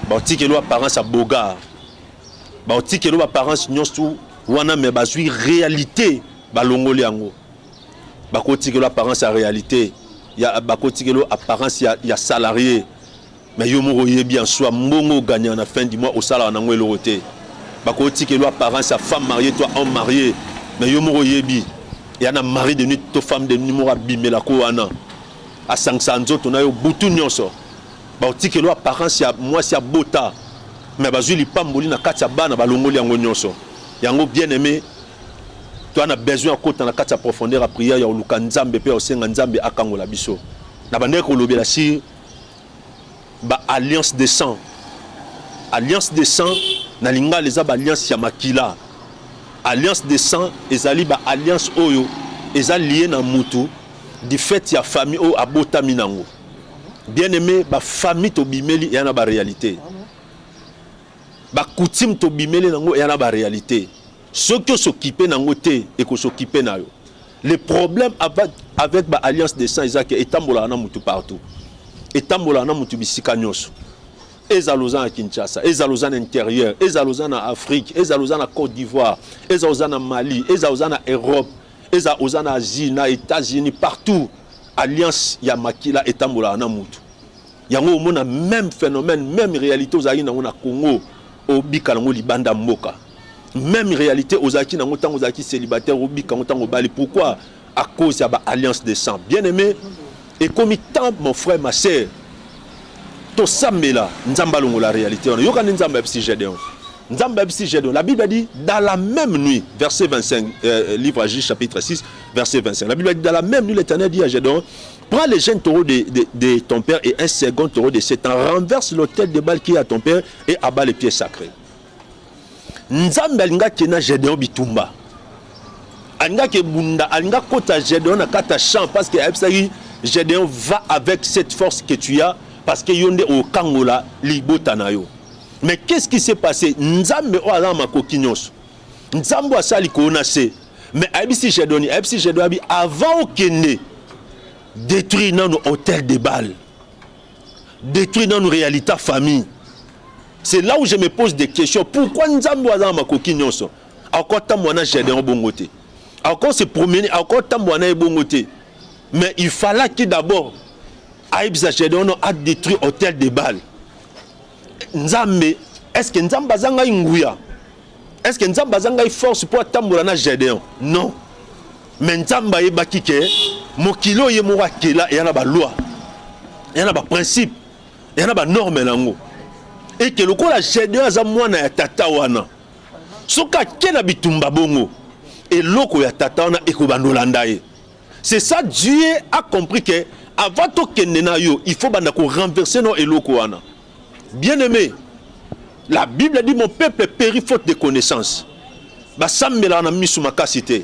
baotikelo apparence ya beau gars, baotikelo baapparence nyonso wana, me bazwi réalité, balongoli yango. Bakotikelo apparence ya réalité ya, bakotikelo apparence ya salarié, mais yo moko oyebi en soi, mbongo oganyaka na fin du mois, osalaka nango eloko te. Bakotikelo apparence ya femme mariée to homme marié, mais yo moko oyebi ya na mari de nuit to femme de nuit moko abimelako wana, asangisaka nzoto na yo butu nyonso. Baotikelo apparence ya mwasi abota, mais bazwi lipamboli na kati ya bana, balongoli yango nyonso. Yango, bien aimé, toza na besoin ya kota na kati ya profondeur ya prière, ya koluka Nzambe mpe ya kosenga Nzambe akangola biso. Na bandeki kolobela sur baalliance de sang. Alliance de sang na lingala eza baalliance ya makila. Alliance de sang ezali baalliance oyo eza lié na mutu du fait ya famille oyo abotami nango. Bien aimé, bafamille tobimeli eya na baréalité, bacoutume tobimeli nango eya na baréalité. Soki osokipe nango te, ekosokipe na yo. Le problème avec baalliance de sang eza ke etambolaka na mutu partout, etambolaka na mutu bisika nyonso. Ezala oza na Kinshasa, ezala oza na intérieur, ezala oza na Afrique, ezala oza na Côte d'Ivoire, ezala oza na Mali, ezala oza na Europe, ezala oza na Asie, na États-Unis, partout, alliance ya makila etambolaka na mutu. Yango omona même phénomène, même réalité ozalaki nango na Congo, obika nango libanda mboka. Même réalité ozalaki nango ntango ozalaki célibataire, obika yango ntango obali. Pourquoi? À cause ya baalliance de sang. Bien aimé, ekomi temps, mon frère, ma sœur, tosambela Nzambe alongola réalité wana. Yoka nde Nzambe ayebisi Gédéon. Nzambe ayebisi Gédéon, la Bible a dit dans la même nuit, verset 25, livre à Juge chapitre 6 verset 25, la Bible a dit: dans la même nuit, l'Éternel dit à Gédéon: prends les jeunes taureaux de ton père et un second taureau de 7 ans, renverse l'autel de Baal qui est à ton père et abat les pierres sacrées. Nzambe alingaki na Gédéon bitumba, alingaki ebunda, alingaki kota Gédéon na kati ya champ, parce que ayebisaki Gédéon: va avec cette force que tu as, parce que yo nde okangola libota na yo. Mais qu'est-ce qui s'est passé? Nzambe oyo aza na makoki nyonso, Nzambe oyo asala likolo na se, mais ayebisi Gédéon, ayebisi Gédéon abi: avant okende, détruire nano autel de Baal, détruire nano réalité famille. C'est là où je me pose des questions: pourquoi Nzambe oyo aza na makoki nyonso akotambola na Gédéon bongo te, ako se promener, akotambola na ye bongo te? Mais il fallait d'abord ayebisa Gédéon adétruire autel de Baal. Nzambe, est ce que Nzambe aza ngai nguya? Est ce que Nzambe aza ngai force mpo atambola na Gédéon? Non, mais Nzambe ayebaki ke mokili oyo ye moko akela eya na baloi, eya na baprincipe, eya na banorme nango, eke lokola Gédéon aza mwana ya tata wana, soki ake na bitumba bongo, eloko ya tata wana ekobanda olanda ye. C'est ça, Dieu a compris que avant tokende na yo, il faut banda korenverser no eloko wana. Bien aimé, la Bible dit: mon peuple périt faute de connaissance. Basambelaka na miso makasi te,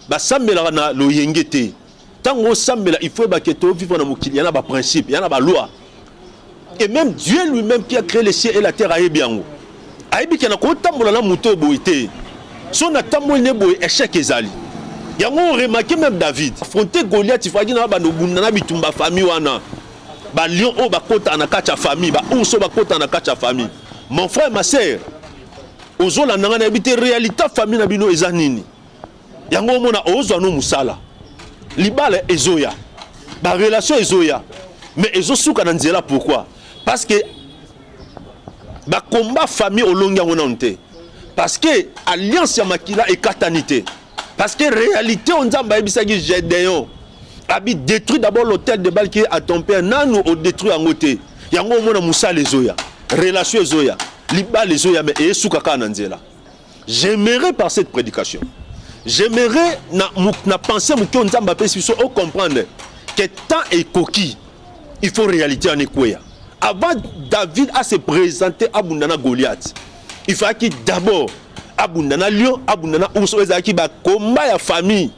basambelaka na loyenge te. Ntango osambela, il faut oyebake tovivre na mokili ya na baprincipe, ya na baloi, et même Dieu lui-même qui a créé les cieux et la terre ayebi yango. Ayebi ke na kotambola na moto oyo boye te, so natamboli ne boye, échec ezali. Yango oremarquer, même David affronter Goliath, ifaki na bando obunda na bitumba famille wana, balion oyo bakotaka na kati ya famille, baours oyo bakotaka na kati ya famille. Mon frère, ma sœur, ozolanda ngai, nayebi te réalité famille na bino eza nini. Yango omona ozwa no mosala, libala ezoya, barelation ezoya, mais ezosuka na nzela. Pourquoi? Parce que bakomba famille olongi yango nano te, parce que alliance ya makila ekatani te, parce que réalité oyo Nzambe ayebisaki Gédéon abi: détruit d'abord l'autel de Baal qui est à ton père, nanu odétruit yango te. Yango omona mosala ezoya, relation ezoya, libala ezoya, mais esuka kaka na nzela. J'aimerais par cette prédication, j'aimerais na pensée moke oyo Nzambe apesi biso, ocomprendre que temps ekoki, il faut réalité wana ekweya. Avant David a se présenter abunda na Goliath, il fallait d'abord abunda na lion, abunda na ours, oyo ezalaki ba combat ya famille.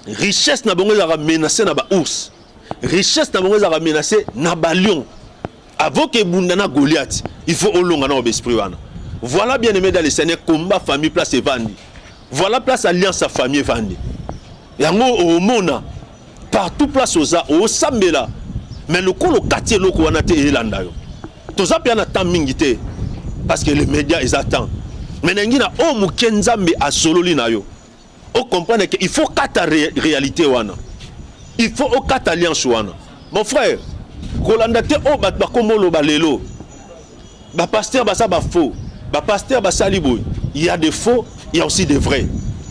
Richesse na bango ezalaka menacée na ba ours, richesse na bango ezalaka menacée na ba lion. Avant que ebunda na Goliath, il faut olonga na ba esprit wana. Voilà, bien aimé dans le Seigneur, combat famille place evandi. Voilà place alliance ya famille evandi. Yango omona partout place oza osambela, mais lokolo okati eloko wana te, eyelanda yo. Toza mpe na temps mingi te parce que le média eza temps, mais nangi na oyo moke Nzambe asololi na yo, ocomprendre que il faut kata réalité wana, il faut okata alliance wana. Mon frère, kolanda te oyo bato bakoma oloba lelo, bapasteur baza bafaux, bapasteur basali boye. Il y a des faux, il y a aussi des vrais,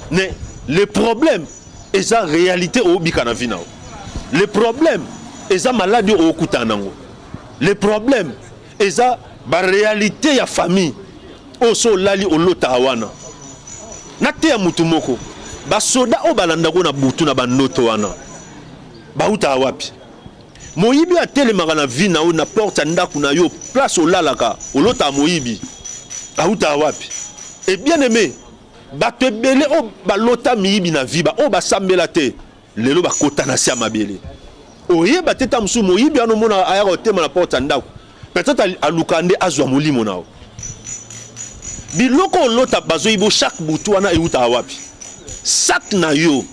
mais le problème eza réalité oyobika na vie na yo. Le problème eza maladi oyo okutana nango. Le problème eza baréalité ya famille oyo so olali olotaka wana. Nateya mutu moko, basoda oyo balandako na butu na bandoto wana bautaka wapi? Moyibi atelemaka na vie na yo, na porte ya ndako na yo, place olalaka, olotaka moyibi autaka wapi? E bien aimé, bato ebele oyo balota miyibi na vie, baoyo basambela te, lelo bakota na se ya mabele. Oyeba te, ta mosusu moyibi wana omona ayaka kotema na porte ya ndako, peut-être aluka nde azwa molimo na yo. Biloko olota bazoyiba chaque butu wana eutaka wapi? Sac na yo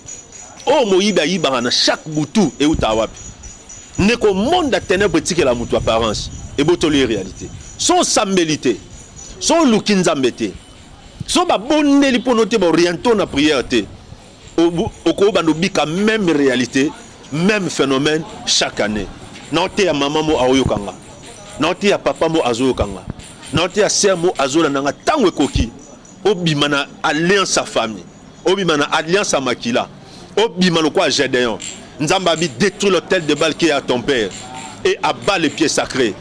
oyo moyibi ayibaka na chaque butu eutaka wapi? Ndeko, monde ya ténèbre etikela moto apparence, ebotoli ye réalité. So osambeli te, so oluki Nzambe te, so babondeli mpono te, baoriente na prière te, okobanda obika même réalité, même phénomène chaque année. Na oteya mama mo aoyokanga, na oteya papa mo azoyokanga, na oteya sœur mo azolanda nga, ntango ekoki obima na alliance ya famille, obima na alliance ya makila, obima lokola Gédéon. Nzambe abi: "Détruire l'autel de Baal qui est à ton père et abat les pieds sacrés."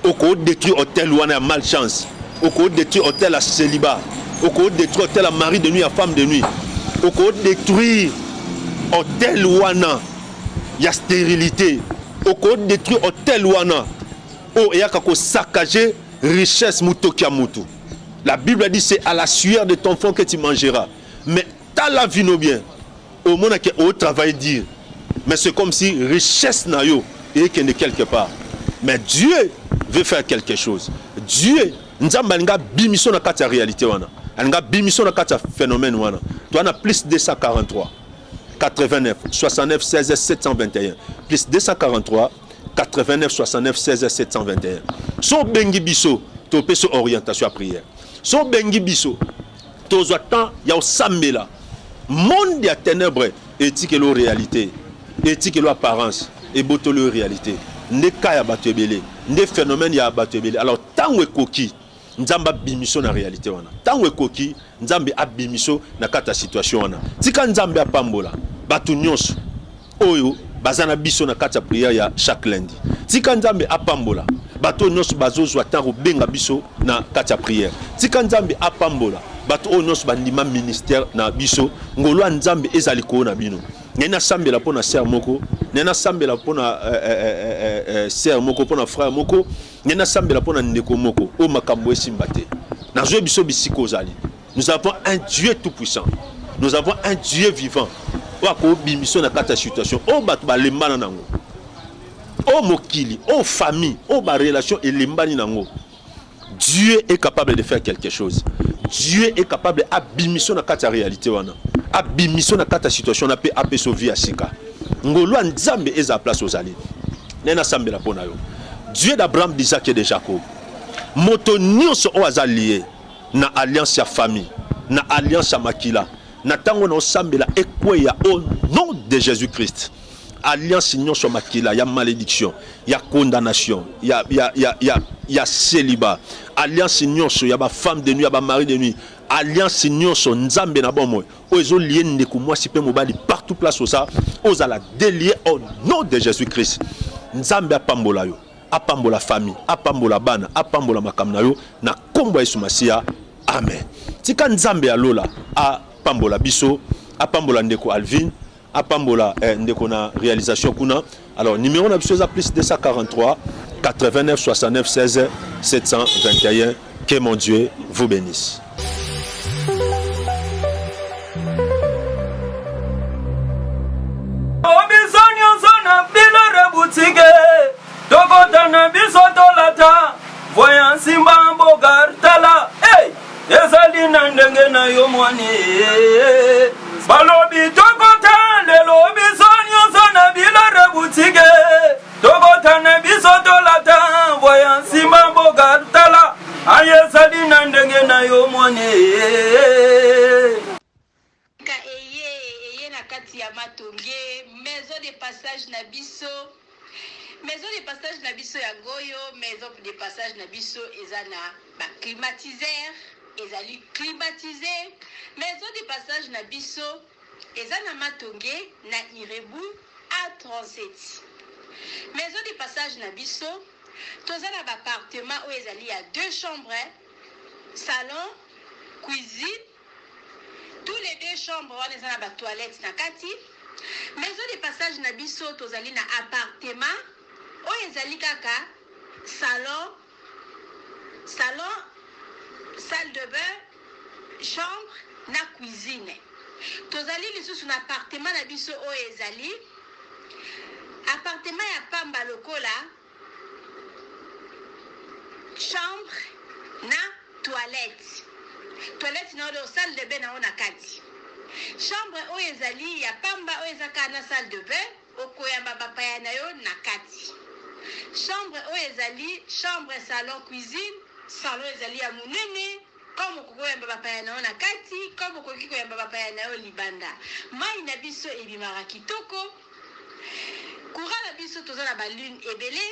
Okodétruire autel wana ya malchance, okodétruire autel ya célibat, okodétruire autel ya mari de nuit, ya femme de nuit, okodétruire autel wana ya stérilité, okodétruire autel wana oyo eyaka kosaccager richesse, motoki ya mutu. La Bible dit: "C'est à la sueur de ton front que tu mangeras." Mais tala vino bien, omonaki otravaille dur, mais c'est comme si richesse na yo ekende quelque part. Mais Dieu veut faire quelque chose. Dieu, Nzambe alingi abimiso na kati ya réalité wana, alingi abimiso na kati ya phénomène wana. To wana plus 243 89 69 16 721, plus 243 89 69 16 721. So obengi biso, topesi orientation ya prière. So obengi biso, tozwa temps ya osambela. Monde ya ténèbre etikeli réalité, etikeli apparence, ebotoli réalité. Nde ka ya bato ebele, nde phénomène ya bato ebele. Alors ntango ekoki Nzambe abimiso na réalité wana, ntango ekoki Nzambe abimiso na kati ya situation wana. Tika Nzambe apambola bato nyonso oyo baza na biso na kati ya prière ya chaque lundi. Tika Nzambe apambola bato oyo nyonso bazozwa ntango kobenga biso na kati ya prière. Tika Nzambe apambola bato oyo nyonso bandima ministère na biso. Ngolu ya Nzambe eza likolo na bino. Ngai nasambela mpo na sœur moko, ngai nasambela mpo na sœur moko, mpo na frère moko, ngai nasambela mpo na ndeko moko oyo makambo esimba te. Nazwi biso bisika ozali. Nous avons un Dieu tout puissant, nous avons un Dieu vivant oyo akobimiso na kati ya situation oyo bato balembana nango, oyo mokili, oyo famille, oyo barelation elembani nango. Dieu est capable de faire quelque chose. Dieu est capable abimiso na kati ya réalité wana, abimiso na kati ya situation wana mpe apesa vie ya sika. Ngolu ya Nzambe eza place ozali. Nde nasambela mpo na yo. Dieu d'Abraham, d'Isaac et de Jacob, moto nyonso oyo aza lié na alliance ya famille, na alliance ya makila, na ntango na osambela, ekweya au nom de Jésus Christ. Alliance nyonso ya makila, ya malédiction, ya condamnation, ya célibat, alliance nyonso ya bafemme de nuit, ya bamari de nuit, alliance nyonso, Nzambe na bomoi, oyo ezolier ndeko mwasi mpe mobali, partout place oza, ozala délié au nom de Jésus Christ. Nzambe apambola yo, apambola famille, apambola bana, apambola makambo na yo na nkombo ya Yesu Masiya, amen. Tika Nzambe ya lola apambola biso, apambola ndeko Alvin. apambola eh, ndeko na réalisation kuna. Alors numéro na biso eza plus 243 89 69 16 721. Que mon Dieu vous bénisse. Biso nyonso na bilore butike tokota na biso tolata voya nsimba mboka tala hey! Ezali na ndenge na yo mwani balobi tokota lelo biso nyonso na bilore butike tokota na biso tolata voya nsimba mboka tala aye ezali na ndenge na yo mwani. Ka eye eye na kati ya Matonge, maison de passage na biso, maison de passage na biso yango oyo. Maison de passage na biso eza na ba climatiseur, ezali climatisé. Maison de passage na biso eza na Matonge na Irebu A37. Maison de passage na biso toza na ba appartement oyo ezali ya deux chambres, salon, cuisine. Tous les deux chambres wana eza na ba toilettes na kati. Maison de passage na biso tozali na appartement oyo ezali kaka salon, salon, salle de bain, chambre na cuisine. Tozali lisusu na appartement na biso oyo ezali appartement ya pamba lokola chambre na toilette, toilette na oyo salle de bain na oyo na kati. Chambre oyo ezali ya pamba oyo eza kaka na salle de bain, okoyamba bapaya na yo na kati. Chambre oyo ezali chambre, salon, cuisine. Salon ezali ya monene comme okoki koyamba bapaya na yo na kati, comme okoki koyamba bapaya na yo libanda. Mai na biso ebimaka kitoko. Courant na biso toza na balune ebele,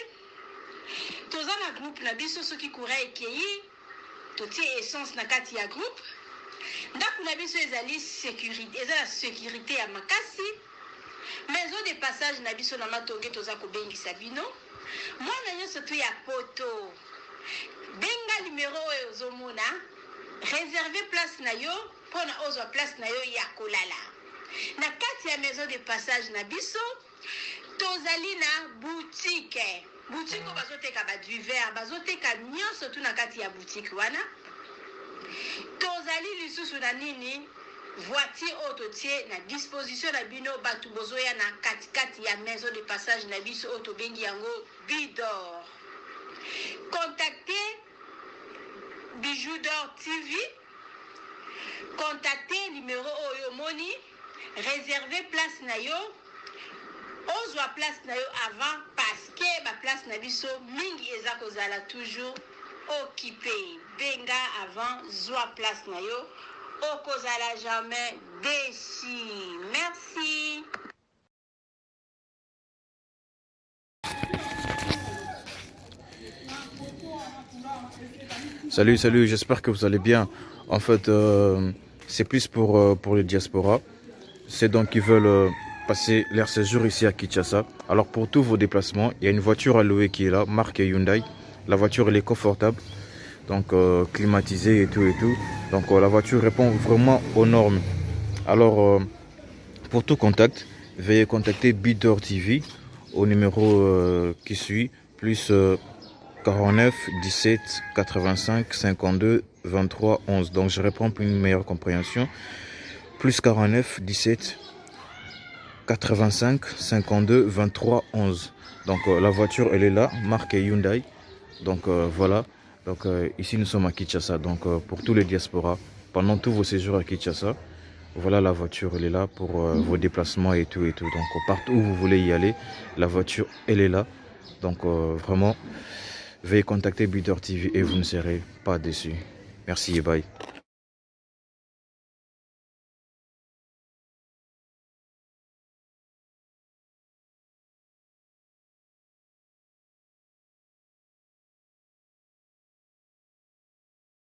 toza na groupe na biso. Soki courant ekei, totie essence na kati ya groupe. Ndako na biso ezali sécurité, eza na sécurité ya makasi. Maison de passage na biso na Matonge, toza kobengisa bino mwana nyonso tu ya poto. Benga numero oyo ozomona, réserve place na yo mpona ozwa place na yo ya kolala na kati ya maison de passage na biso. Tozali na boutique, boutique oyo bazoteka badivers, bazoteka nyonso tu na kati ya boutique wana. Tozali lisusu na nini? Voiture oyo totie na disposition na bino bato bozoya na katikati ya maison de passage na biso oyo tobengi yango Bidor. Contactez Bijou d'Or TV, contactez numéro oyo omoni, réserve place na yo, ozwa place na yo avant, parce que baplace na biso mingi eza kozala toujours occupé. Benga avant, zwa place na yo, okozala jamais déçu. Merci. Salut, salut, j'espère que vous allez bien. En fait, c'est plus pour les diasporas. C'est donc qui veulent passer leur séjour ici à Kinshasa. Alors pour tous vos déplacements, il y a une voiture à louer qui est là, marque Hyundai. La voiture, elle est confortable, donc climatisée et tout et tout. Donc la voiture répond vraiment aux normes. Alors pour tout contact, veuillez contacter Bidor TV au numéro qui suit, plus 49 17 85 52 23 11. Donc je reprends pour une meilleure compréhension. Plus 49 17 85 52 23 11. Donc la voiture, elle est là, marque Hyundai. Donc voilà. Donc ici nous sommes à Kinshasa. Donc pour tous les diasporas, pendant tous vos séjours à Kinshasa, voilà, la voiture, elle est là pour vos déplacements et tout et tout. Donc partout où vous voulez y aller, la voiture, elle est là. Donc vraiment, veuillez contacter Bidor TV et vous ne serez pas déçus. Merci et bye.